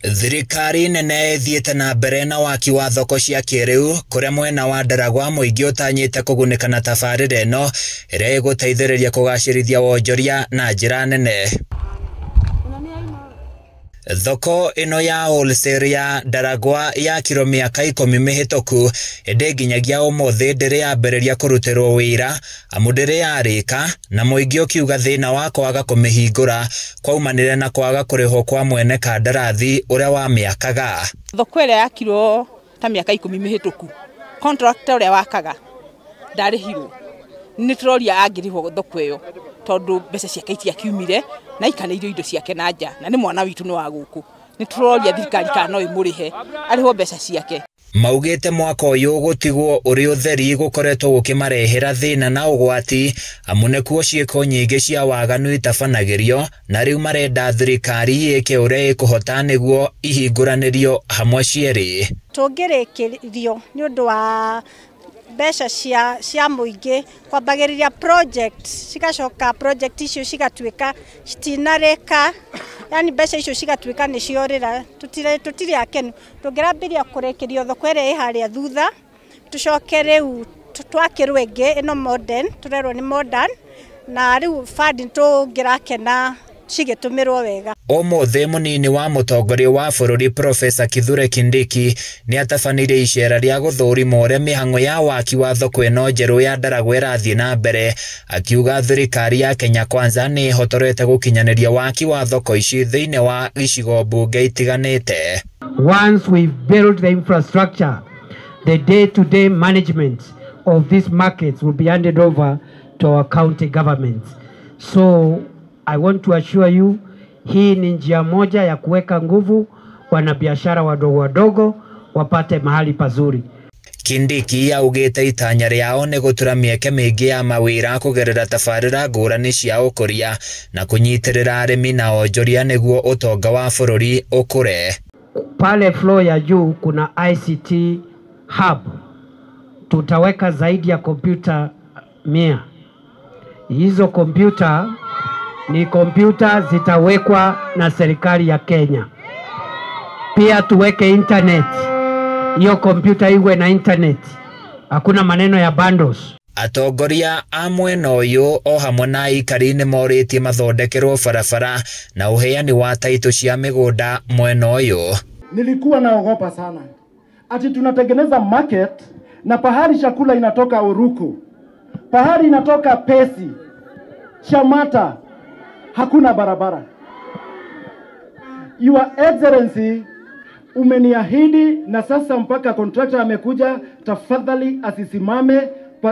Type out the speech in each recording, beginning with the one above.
Thirikari nene ĩthiĩte na mbere na waki wa thoko cia kĩrĩu kũrĩa mwena wa Ndaragwa mũingĩ ũtanyĩte kũgunĩka na tabarĩra ĩno ĩrĩa ĩgũteithĩrĩria kũgacĩrithia wonjoria na njĩra nene. Thoko ĩno ya wholesale ya Ndaragwa yakirwo mĩaka 10 mĩhĩtũku ĩndĩ nginyagia ũmũthĩ ndĩrĩ yambĩrĩria kũrutĩrwo wĩra amu ndĩrĩ yarĩka na mũingĩ ũkiuga thĩna wa kwaga kũmĩhingũra kwaumanire na kwaga kũrĩhwo kwa mwene kandarathi ũrĩa wamĩakaga. Thoko ĩrĩa yakirwo ta mĩaka 10 mĩhĩtũku, contractor ũrĩa wakaga ndarĩhirwo. Nĩ tũroria angĩrĩhwo thoko ĩyo tondũ mbeca ciake itiakiumire na ikanĩirio indo ciake na nja na nĩ mwana witũ nĩ wa gũkũ. Nĩ tũroria thirikari kana no ĩmũrĩhe arĩhwo mbeca ciake. Maugĩte mwaka ũyũ gũtigwo ũrĩ ũtheri gũkoretwo gũkĩmarehera thĩna na ũgwati amu nĩkuo ciĩko nyingĩ cia waganu itabanagĩrio na rĩu marenda thirikari ĩke ũrĩa ĩkũhota nĩguo ihingũranĩrio hamwe cierĩ. Tũngĩrĩkĩrio nĩ ũndũ wa mbeca cia mũingĩ kwambagĩrĩria project cigacoka project icio cigatuĩka citinarĩka, yani mbeca icio cigatuĩka nĩ ciorĩra. Tũtirĩ akenu. Tũngĩrambĩrĩria kũrĩkĩrio thoko ĩrĩa ĩ harĩa thutha tũcoke rĩu twakĩrwo ĩngĩ ĩno modern, tũrerwo nĩ modern, na rĩu fund tũngĩrakena cigĩtũmĩrwo wega. Ũmũthĩ mũnini wa mũtongoria wa bũrũri Profesa Kithure Kindiki nĩatabanĩire icera rĩa gũthũrima ũrĩa mĩhang'o ya waki wa thoko ĩno njerũ ya Ndaragwa ĩrathiĩ na mbere, akiuga thirikari ya Kenya Kwanza nĩ ĩhotorete gũkinyanĩria waki wa thoko ici thĩinĩ wa icigo mbunge itiganĩte. Once we've built the infrastructure, the day-to-day management of these markets will be handed over to our county governments. So I want to assure you, hii ni njia moja ya kuweka nguvu wanabiashara wadogo wadogo wapate mahali pazuri. Kindiki augĩte itanya rĩao nĩ gũtura mĩeke mĩingĩ ya mawĩra kũgerera tabarĩra ngũrani cia ũkũria na kũnyitĩrĩra arĩmi na onjoria nĩguo ũtonga wa bũrũri ũkũre. Pale floor ya juu kuna ICT hub. Tutaweka zaidi ya kompyuta 100. Hizo kompyuta ni kompyuta zitawekwa na serikali ya Kenya. Pia tuweke internet. Hiyo kompyuta iwe na internet. Hakuna maneno ya bundles. Atongoria a mwena ũyũ o hamwe na aikari nĩ morĩtie mathondekerwo barabara na ũheani wa taitũ cia mĩgũnda mwena ũyũ. Nilikuwa naogopa sana ati tunatengeneza market na pahali chakula inatoka Uruku, pahali inatoka Pesi, Shamata, hakuna barabara. Your Excellency, umeniahidi na sasa mpaka contractor amekuja, tafadhali asisimame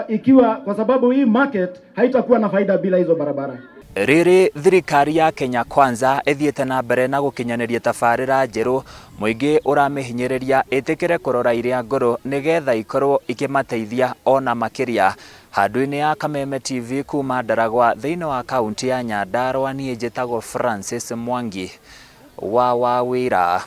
ikiwa kwa sababu hii market haitakuwa na faida bila hizo barabara. Rĩrĩ thirikari ya Kenya Kwanza ĩthiĩte na mbere na gũkinyanĩria tabarĩra njerũ mũingĩ ũramĩhinyĩrĩria ĩtĩkĩre kũrora iria ngũrũ nĩgetha ikorwo ikĩmateithia ona makĩria. Handũ-inĩ ya Kameme TV kuma Ndaragwa thĩinĩ wa kaunti ya Nyandarua, niĩ njĩtagwo Francis Mwangi wa Wawĩra.